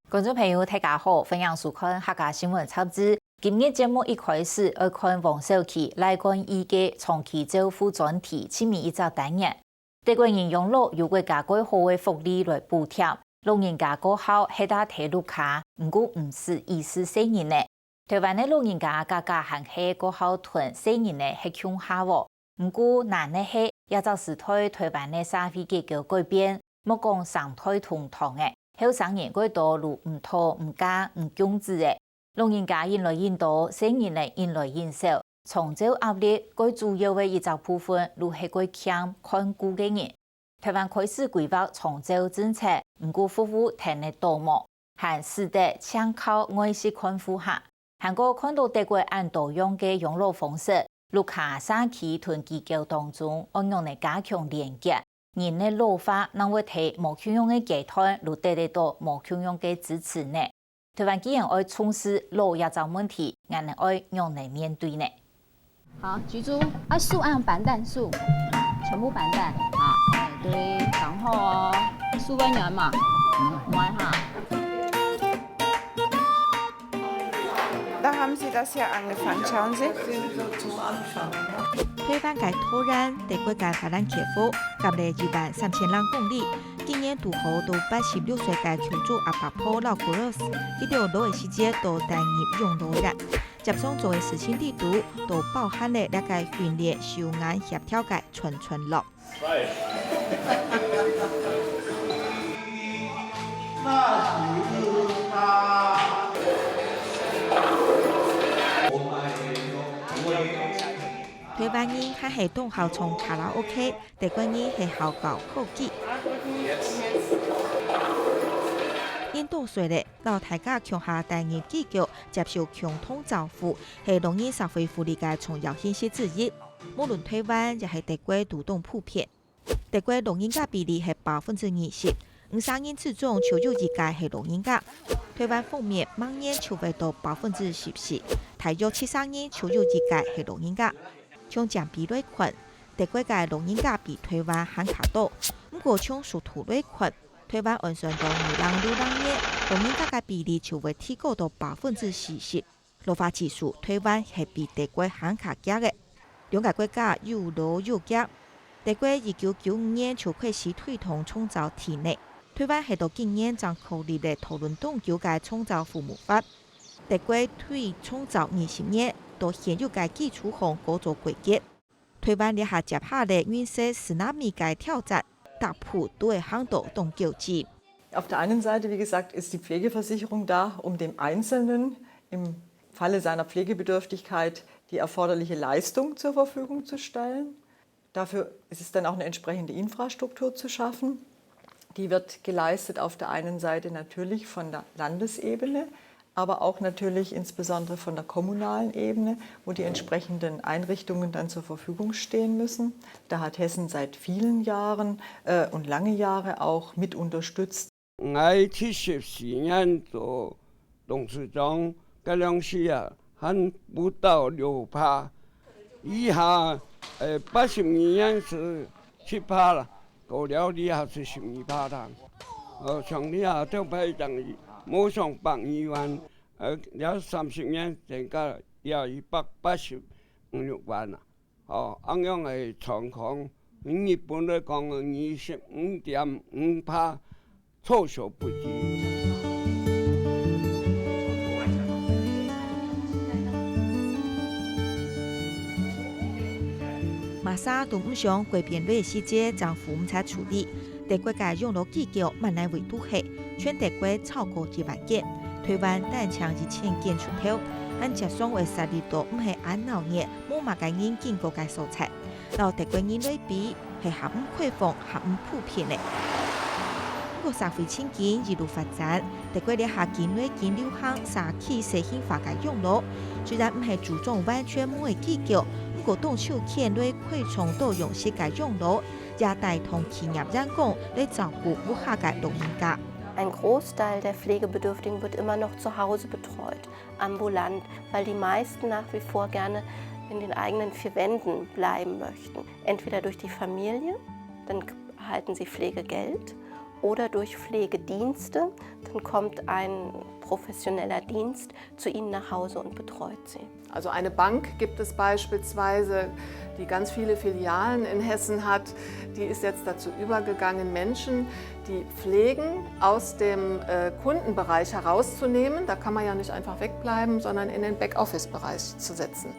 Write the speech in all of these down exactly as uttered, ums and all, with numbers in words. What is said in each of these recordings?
觀眾朋友，大家好，歡迎收看客家新聞雜誌。今日節目一開始，愛看王小琪、賴冠義个長期照護專題，盡尾一隻單元。德國人養老有國家蓋好个福利來補貼，老人家過孝係在屋下，毋過毋使醫治細人仔。 臺灣个老人家價格還係過孝同細人仔歇共下喔。毋過難个係，這隻時代臺灣个社會結構改變，莫講三代同堂仔，後生人蓋多就毋討、毋嫁、毋降子仔。老人家引來引多，細人仔引來引少，長照壓力蓋主要个一隻部分，就係蓋欠看顧个人。 臺灣開始規劃長照政策，毋過服務𢯭得著無，還使得淨靠外籍看護下。還過看著德國恁多樣个養老方式，屋下社區同機構當中，愛仰仔加強連結，人个老化正會在無共樣个階段，就得得著無共樣个支持呢？ 臺灣既然愛重視老這隻問題，𠊎等愛仰仔面對呢？好，舉箸，啊，樹愛用板凳，樹，全部板凳，好，欸，對，然後哦，樹會軟嘛，軟哈。 Da haben Sie das hier angefangen, schauen Sie. 臺灣个桃園，德國个法蘭克福，隔了一萬三千零公里，今年堵好到八十六歲个共主阿伯婆摎Gross，佢兜老个時節都擔任養老院。接上做个事情裡肚，都包含了這個訓練手眼協調个串串樂。 臺灣人還係當好唱卡拉OK，德國人係好搞科技。人多歲了，摎大家共下戴耳機腳，接受共同照顧，係老人社會福利个重要形式之一。無論臺灣也係德國都當普遍。 德國老人家比例係百分之二十，五儕人之中就有一個係老人家。臺灣方面，逐年就會到百分之十四，大約七儕人就有一個係老人家。從佔比來看，德國个老人家比臺灣還較多。毋過從速度來看，臺灣按算到二零六零年，老人家个比例就會提高到百分之四十。 老化指數，臺灣係比德國還較遽个。兩個國家又老又遽。德國一九九五年就開始推動長照體系，臺灣係到今年正確立了討論當久个長照服務法。德國推長照二十年，到現有个基礎項過做改革。 臺灣這下接下了隕石tsunami个挑戰，逐步都會行到當久之。Auf der einen Seite, wie gesagt, ist die Pflegeversicherung da, um dem Einzelnen im Falle seiner Pflegebedürftigkeit die erforderliche Leistung zur Verfügung zu stellen. Dafür ist es dann auch eine entsprechende Infrastruktur zu schaffen. Die wird geleistet auf der einen Seite natürlich von der Landesebene, aber auch natürlich insbesondere von der kommunalen Ebene, wo die entsprechenden Einrichtungen dann zur Verfügung stehen müssen. Da hat Hessen seit vielen Jahren, äh, und lange Jahre auch mit unterstützt. 𠊎七十四年做董事長，該量時啊，還不到六趴。以下，呃，八十二年係七趴啦，到了以下係十二趴啦。呃，像這下，頭擺正無上百二萬，呃，這三十年增加了一百八十五萬啦。 哦，恁樣个狀況，日本來講，二十五點五趴，措手不及。麼儕都毋想改變个時節，政府毋出處理。 德國个養老機構滿哪位都係，全德國超過一萬間，臺灣單淨一千間出頭，還輒常會設立到毋係恁鬧熱、無麼个人經過个所在。摎德國人來比，係較毋開放、較毋普遍个。毋過社會情境一路發展，德國這下緊來緊流行社區細型化个養老，雖然毋係主張完全無个機構，毋過當手牽來開創多樣式个養老， 也帶動企業員工來照顧屋下个老人家。Ein Großteil der Pflegebedürftigen wird immer noch zu Hause betreut, ambulant, weil die meisten nach wie vor gerne in den eigenen vier Wänden bleiben möchten. Entweder durch die Familie, dann erhalten sie Pflegegeld, oder durch Pflegedienste, dann kommt ein professioneller Dienst zu ihnen nach Hause und betreut sie. Also eine Bank gibt es beispielsweise, die ganz viele Filialen in Hessen hat, die ist jetzt dazu übergegangen, Menschen, die pflegen, aus dem äh, Kundenbereich herauszunehmen. Da kann man ja nicht einfach wegbleiben, sondern in den Backoffice-Bereich zu setzen.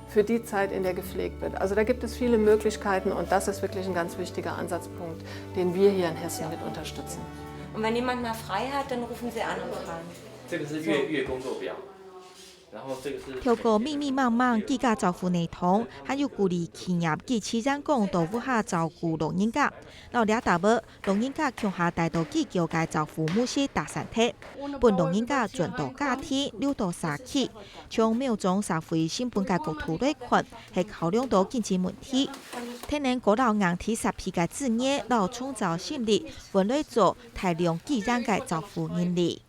Für die Zeit, in der gepflegt wird. Also da gibt es viele Möglichkeiten und das ist wirklich ein ganz wichtiger Ansatzpunkt, den wir hier in Hessen mit unterstützen. Und wenn jemand mal frei hat, dann rufen Sie an und fragen. 这个是月月工作表，然后这个是透过密密麻麻几个照顾系统，還有鼓勵企業及市政府到屋下照顧老人家，到這搭位，老人家共下帶到機構个照顧模式搭上忒，分老人家轉到家庭，留到社區。從某種社會成本个角度來看，係考量到經濟問題。天然高樓硬體設備个資源，摎創造性力，分來做大量基層个照顧人力。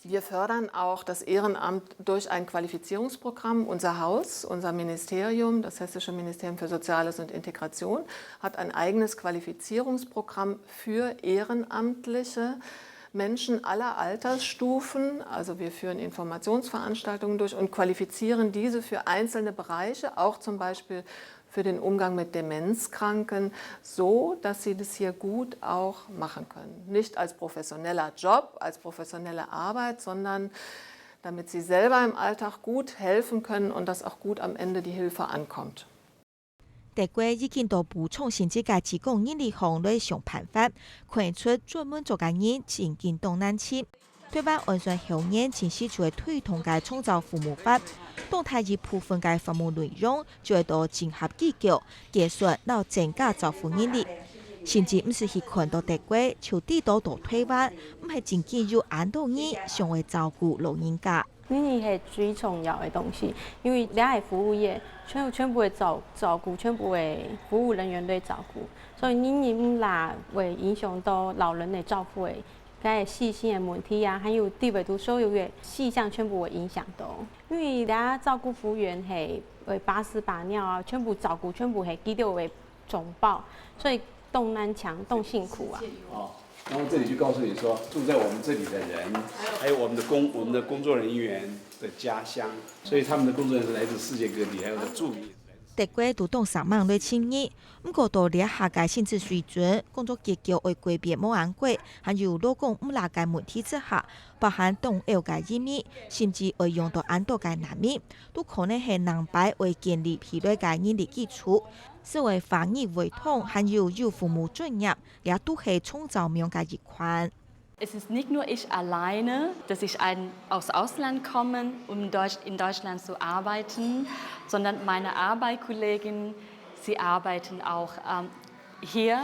Wir fördern auch das Ehrenamt durch ein Qualifizierungsprogramm. Unser Haus, unser Ministerium, das Hessische Ministerium für Soziales und Integration, hat ein eigenes Qualifizierungsprogramm für ehrenamtliche Menschen aller Altersstufen. Also wir führen Informationsveranstaltungen durch und qualifizieren diese für einzelne Bereiche, auch zum Beispiel für den Umgang mit Demenzkranken, so dass sie das hier gut auch machen können. Nicht als professioneller Job, als professionelle Arbeit, sondern damit sie selber im Alltag gut helfen können und dass auch gut am Ende die Hilfe ankommt. 德國已經到補充性質个職工人力行來想辦法，看出專門做个人真經當難尋。台灣安算後年正式就會推動个長照服務法，當大一部分个服務內容就會到整合機構、計算摎增加照顧人力。甚至毋使去看到德國，就知道到台灣，毋係真經有恁多人想愛照顧老人家。 人係最重要个東西，因為這个服務業全全部會照照顧，全部會服務人員來照顧，所以人人毋拉會影響到老人个照顧个該个細心个問題啊，還有地位度所有个細項全部會影響到。因為這照顧服務員係會把屎把尿啊，全部照顧，全部係佢兜个總包，所以當難請，當辛苦啊。哦，然后这里就告诉你说，住在我们这里的人，还有我们的工我们的工作人员的家乡，所以他们的工作人员是来自世界各地，还有个助理。德國都當煞猛來尋人，毋過到這下个薪資水準、工作結構愛改變無恁快，還有勞工毋罅个問題之下，包含東歐个移民，甚至愛用到恁多个難民，都可能係難擺愛建立起來个人力基礎。此外，法語會通，還有有服務專業，也都係長照網个一環。 Es ist nicht nur ich alleine, dass ich ein, aus Ausland komme, um Deutsch, in Deutschland zu arbeiten, sondern meine Arbeitskollegen, sie arbeiten auch ähm, hier.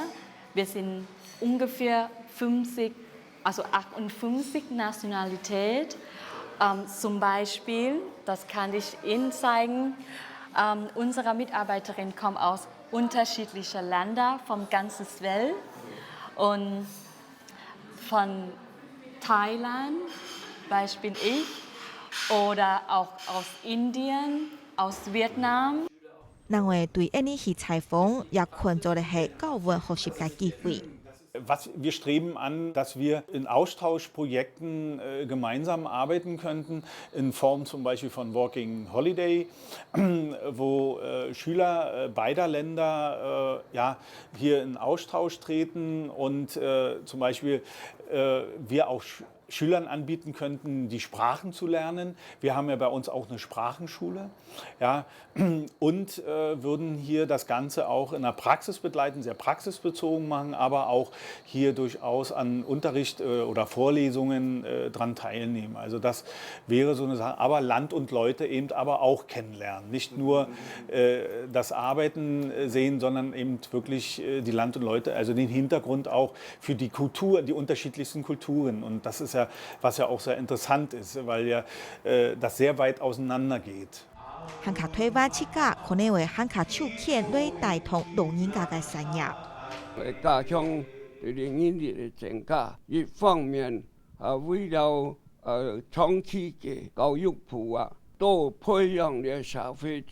Wir sind ungefähr fünfzig, also achtundfünfzig Nationalität. Ähm, zum Beispiel, das kann ich Ihnen zeigen, ähm, unsere Mitarbeiterinnen kommen aus unterschiedlichen Ländern vom ganzen Welt. Und von Thailand, Beispiel ich, oder auch aus Indien, aus Vietnam. 另外，對恁呢去採訪，也看做个係交換學習个機會。 Was wir streben an, dass wir in Austauschprojekten äh, gemeinsam arbeiten könnten, in Form zum Beispiel von Working Holiday, wo äh, Schüler äh, beider Länder äh, ja, hier in Austausch treten und äh, zum Beispiel äh, wir auch Sch Schülern anbieten könnten, die Sprachen zu lernen. Wir haben ja bei uns auch eine Sprachenschule. Ja, und äh, würden hier das Ganze auch in der Praxis begleiten, sehr praxisbezogen machen, aber auch hier durchaus an Unterricht äh, oder Vorlesungen äh, dran teilnehmen. Also das wäre so eine Sache, aber Land und Leute eben aber auch kennenlernen. Nicht nur äh, das Arbeiten sehen, sondern eben wirklich äh, die Land und Leute, also den Hintergrund auch für die Kultur, die unterschiedlichsten Kulturen. Und das ist ja, was ja auch sehr interessant ist, weil ja äh, das sehr weit auseinander geht. 還較推翻自家，可能會還較手欠來帶動老人家个產業。加強對人力个增加，一方面啊，為了呃長期个教育部啊，多培養了社會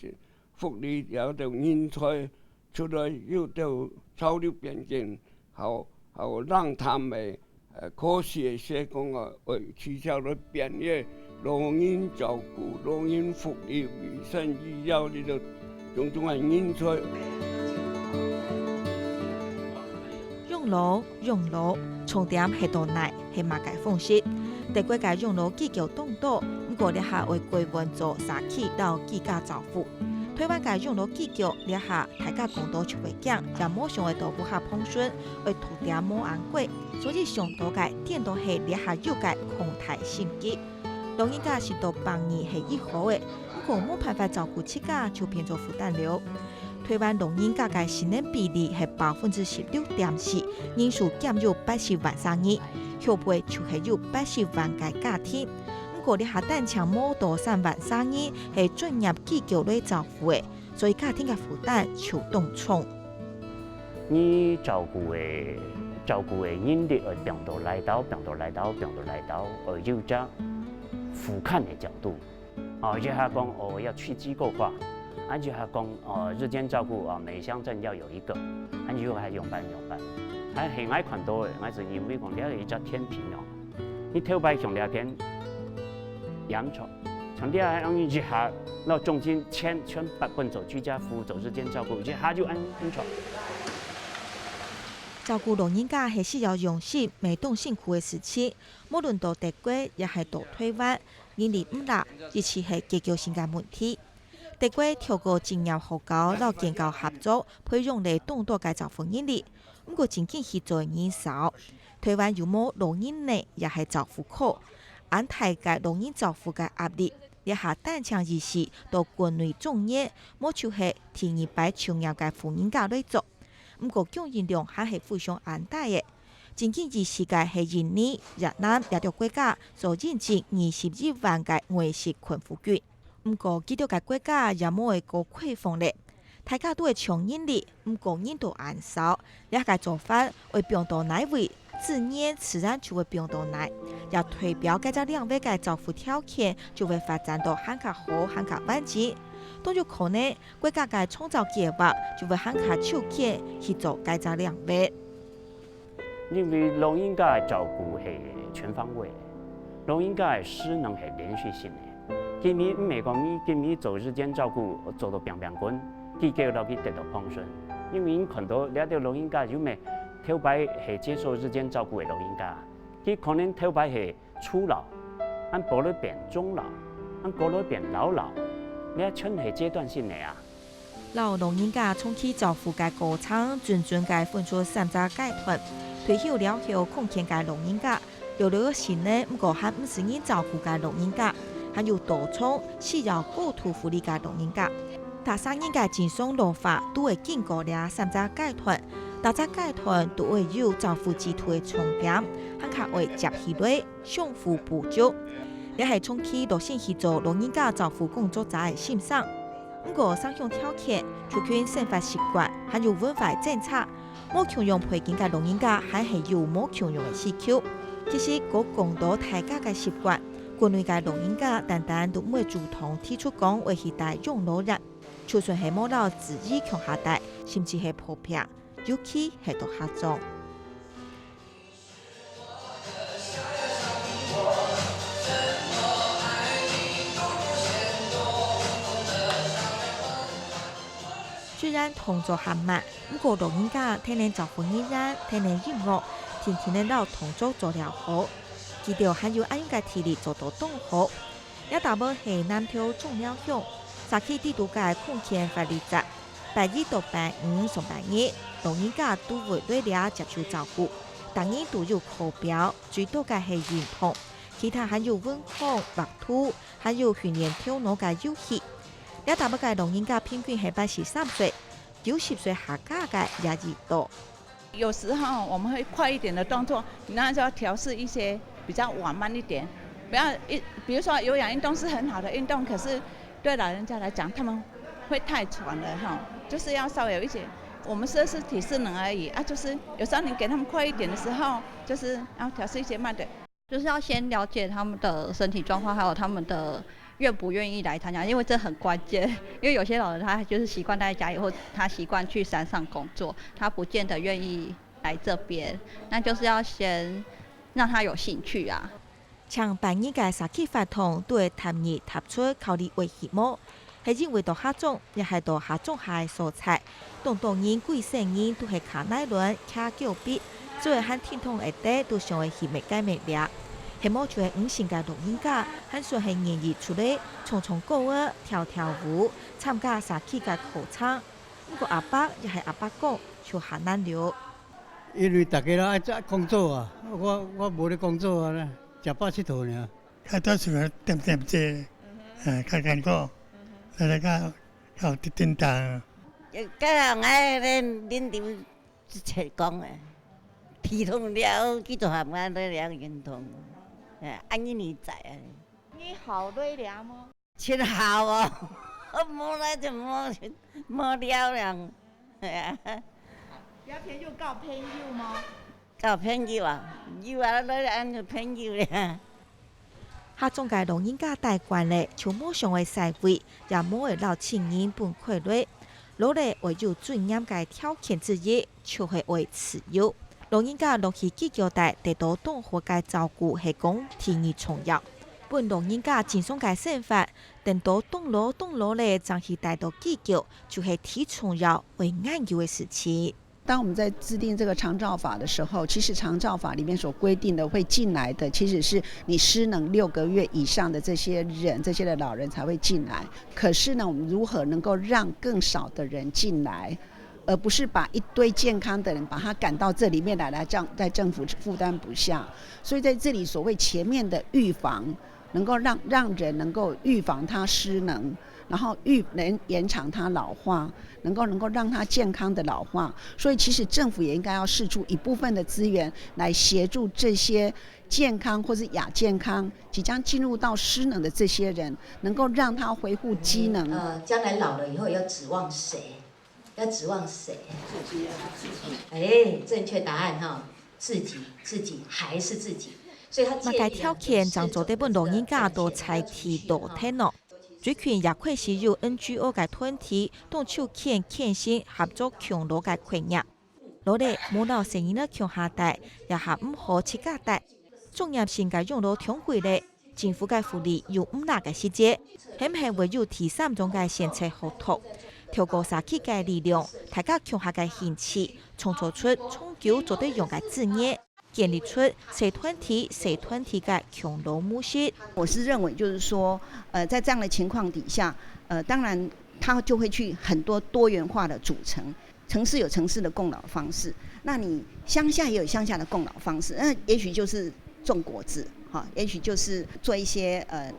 福利了的人才出來，又到潮流變遷，好好讓他們，呃，可惜个說講啊，會取消了便利老人照顧、老人福利、衛生醫療，這个種種个人才。養老，養老，重點係到哪，係麼个方式？德國个養老機構當多，毋過這下愛改換做社區摎居家照護。 台灣个養老機構這下大家講到就會驚，也無想愛到屋下放孫，愛讀點無恁貴，所以想到个顛倒係這下有个擴大升級。老人家食到百二係已好个，毋過無辦法照顧自家就變做負擔了。台灣老人家个失能比例係百分之十六點四，人數減有八十萬儕人，後背就係有八十萬个家庭。毋過這下單淨無到三萬儕人係專業機構來照顧个， 所以家庭个負擔就當重。你照顧个，照顧个人力愛放到哪兜，放到哪兜，放到哪兜，愛有隻俯瞰个角度。哦，一下講，哦，要去機構化，啊，一下講，哦，日間照顧，哦，每鄉鎮要有一個，啊，你又還仰般仰般。還係𠊎看到个，𠊎係認為講，這係一隻天平哦。 你頭擺向這片仰著，像這樣一下，摎將近千、千八分做居家服務、做日間照顧，一下就恁、恁著。照顧老人家係需要用心，乜當辛苦个事情。無論到德國也係到台灣，人力毋罅，一直係解決性个問題。 德國透過職業學校摎建教合作，培養了當多个照護人力，毋過正經去做个人少。台灣又無老人院也係照護科，恁大个老人照護个壓力，這下單淨一時到國內總院，無就係第二擺就業个婦人家來做。毋過供應量還係非常恁大个。正經一時个係印尼、越南這兜國家所引進二十一萬个外籍看護軍。 毋過，幾多个國家也無會過開放咧。大家都會搶人力，毋過人都恁少，這个做法會放到哪位，自然自然就會放到哪，也代表該隻領域个照護條件就會發展到還較好、還較完整。當有可能，國家个長照計畫就會還較就近去做該隻領域。 因為老人家个照顧係全方位个，老人家个失能係連續性个。今日毋係講你今日做日間照顧做到拚拚滾，佢就落去得到pension。因為你看到這兜老人家有無頭擺係接受日間照顧个老人家，佢可能頭擺係初老，恁過來變中老，恁過來變老老，這全係階段性个啊。 摎老人家長期照顧个過程，準準个分出三隻階段。退休了後空閒个老人家，老老有神呢，毋過還毋使人照顧个老人家，還有多重需要高度護理个老人家。逐儕人个正常老化都會經過這三隻階段，逐隻階段都會有照顧制度个重點，還較愛接起來，相互補足。這係長期落心去做老人家照顧工作者个心聲。 毋過，生活條件、族群生活習慣，還有文化政策，無共樣背景个老人家還係有無共樣个需求。其實，過講到大家个習慣，國內个老人家單單都毋會主動提出講會去戴養老院，就算係無摎子女共下戴，甚至係抱病，尤其係到客庄。 雖然動作還慢，毋過老人家聽等照顧人員，聽等音樂，定定仔摎動作做了好，佢兜還有恁樣个體力做到當好。 這搭仔係南投中寮鄉，社區底肚个空間法律節，拜一到拜五上班日，老人家都會來這接受照顧，逐日都有課表，最多个係運動，其他還有文康、畫圖，還有訓練頭腦个遊戲。這搭仔个老人家平均係八十三歲，九十歲下加个也已多。 有時候我們會快一點的動作，那就要調試一些比較緩慢一點，不要一，比如說有氧運動是很好的運動，可是對老人家來講，他們會太喘了哈，就是要稍微有一些，我們設施體適能而已啊，就是有時候你給他們快一點的時候，就是要調試一些慢的。 就是要先了解他們的身體狀況，還有他們的願不願意來參加，因為這很關鍵。因為有些老人他就是習慣待在家裡，或他習慣去山上工作，他不見得願意来这边，那就是要先让他有兴趣啊。 請辦理个社區活動都會踏入踏出考慮為題目，係因為到客庄，也係到客庄下个所在，當多人歸生人都係㧡奶輪、擎腳陂，做得還停動會得，都想愛去覓該覓掠。係無就係五成个老人家，還算係願意出來，唱唱歌仔、跳跳舞，參加社區个課程。毋過阿伯也係阿伯講，就較難了。 因為大家攏愛做工作啊，我，我無咧工作啊，食飽𨑨迌爾。較多是踮踮坐，呃，較艱苦，來來較，較有振動。該人愛恁，恁啉一切講誒，體痛了，去做下班了，了運動，誒，按呢你在啊。你好累了嗎？ 真好哦，無來就無，無聊了。係啊。有朋友交朋友嗎？交朋友啊，有啊，來安做朋友咧。客庄个老人家戴慣咧，就無想愛徙位，也無愛摎親人分開來。落來會有尊嚴个條件之一，就係愛自由。老人家落去寄居地，得到當好个照顧，係講第二重要。分老人家正常个生活， 等到當老當老咧，正去戴到寄居，就係第二重要愛研究个事情。当我们在制定这个长照法的时候，其实长照法里面所规定的，会进来的其实是你失能六个月以上的这些人，这些的老人才会进来。可是呢，我们如何能够让更少的人进来，而不是把一堆健康的人把他赶到这里面来，来这样在政府负担不下。所以在这里，所谓前面的预防，能够让让人能够预防他失能，然后预能延长他老化，能够能够让他健康的老化。所以其实政府也应该要释出一部分的资源来协助这些健康或是亚健康即将进入到失能的这些人，能够让他恢复机能。呃，将来老了以后要指望谁？要指望谁？哎，正确答案哈，自己，自己还是自己。所以他建议啊，麼个條件正做得分老人家到在地落忒呢？最近也開始有NGO个團體當手牽牽成合作共老个概念。落來無摎細人仔共下戴，也還毋好自家戴。專業性个養老當貴咧，政府个福利又毋罅个時節，係毋係會有第三種个選擇學徒？透過社區个力量，大家共下个興趣，創造出長久做得用个資源。 建立出細團體、細團體个共老模式。我是认为，就是说，呃，在这样的情况底下，呃，当然他就会去很多多元化的组成。城市有城市的共老方式，那你乡下也有乡下的共老方式，那也许就是种果子，哈，也许就是做一些呃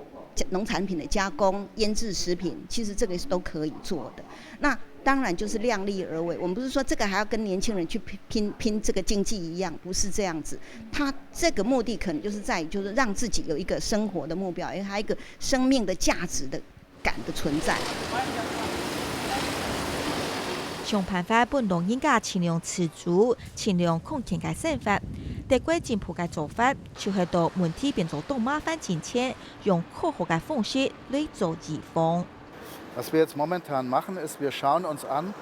农产品的加工、腌制食品，其实这个是都可以做的。那当然就是量力而为。我们不是说这个还要跟年轻人去拼拼拼这个经济一样，不是这样子。他这个目的可能就是在于，就是让自己有一个生活的目标，也还有一个生命的价值的感的存在。想辦法分老人家盡量自主、盡量康健个生活。德國政府个做法，就係到問題變做當麻煩進前，用科學个方式來做預防。 Was wir jetzt momentan machen, ist, wir schauen uns an,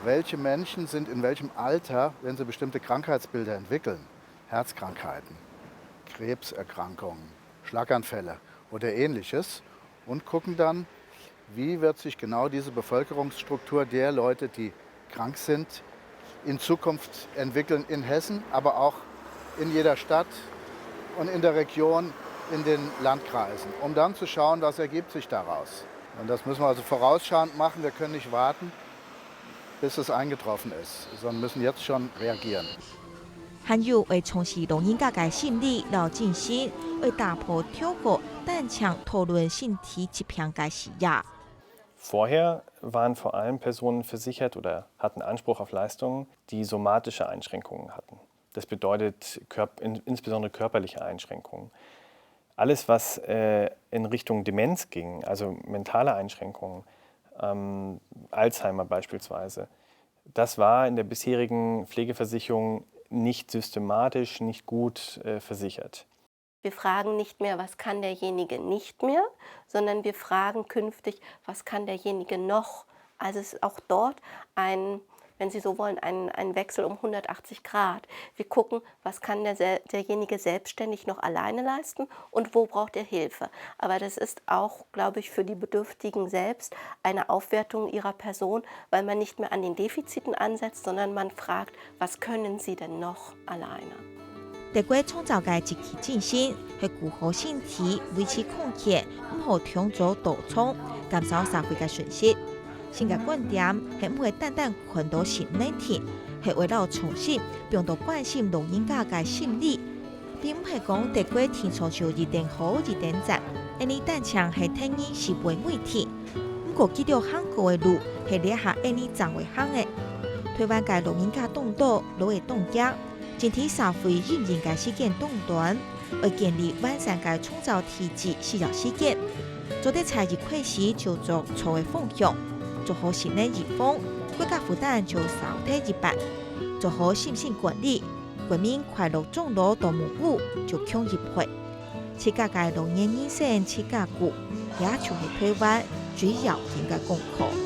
welche Menschen sind in welchem Alter, wenn sie bestimmte Krankheitsbilder entwickeln, Herzkrankheiten, Krebserkrankungen, Schlaganfälle oder ähnliches, und gucken dann, wie wird sich genau diese Bevölkerungsstruktur der Leute, die krank sind, in Zukunft entwickeln in Hessen, aber auch in jeder Stadt und in der Region, in den Landkreisen, um dann zu schauen, was ergibt sich daraus. Und das müssen wir also vorausschauend machen. Wir können nicht warten, bis es eingetroffen ist, sondern müssen jetzt schon reagieren. 還有愛重視老人家个心理摎精神，愛打破透過單淨討論身體疾病个視野。 Vorher waren vor allem Personen versichert oder hatten Anspruch auf Leistungen, die somatische Einschränkungen hatten. Das bedeutet Körp in, insbesondere körperliche Einschränkungen. Alles, was äh, in Richtung Demenz ging, also mentale Einschränkungen, ähm, Alzheimer beispielsweise, das war in der bisherigen Pflegeversicherung nicht systematisch, nicht gut äh, versichert. Wir fragen nicht mehr, was kann derjenige nicht mehr, sondern wir fragen künftig, was kann derjenige noch. Also es ist auch dort ein wenn Sie so wollen, ein, ein Wechsel um hundertachtzig Grad. Wir gucken, was kann der, sel- derjenige selbstständig noch alleine leisten und wo braucht er Hilfe. Aber das ist auch, glaube ich, für die Bedürftigen selbst eine Aufwertung ihrer Person, weil man nicht mehr an den Defiziten ansetzt, sondern man fragt, was können sie denn noch alleine? 德國創造个積極振興係顧好身體、維持康健，毋好長坐倒床，減少社會个損失。新个觀點係毋會單單看到新問題，係會摎重視放到關心老人家个心理。並毋係講德國定著就一定好、一定讚，恁呢單淨係聽人是無問題。毋過，佢兜行過个路係這下恁呢正會行个。台灣个老人家當多，老會當驚， 整體社會忍耐个時間當短，愛建立完善个創造體制需要時間。做得在一開始就著著个方向，做好心理預防，國家負擔就少忒一半。做好身心管理，國民快樂終老到無憂就強一倍。自家个老年人生自家顧，也就係台灣最要緊个功課。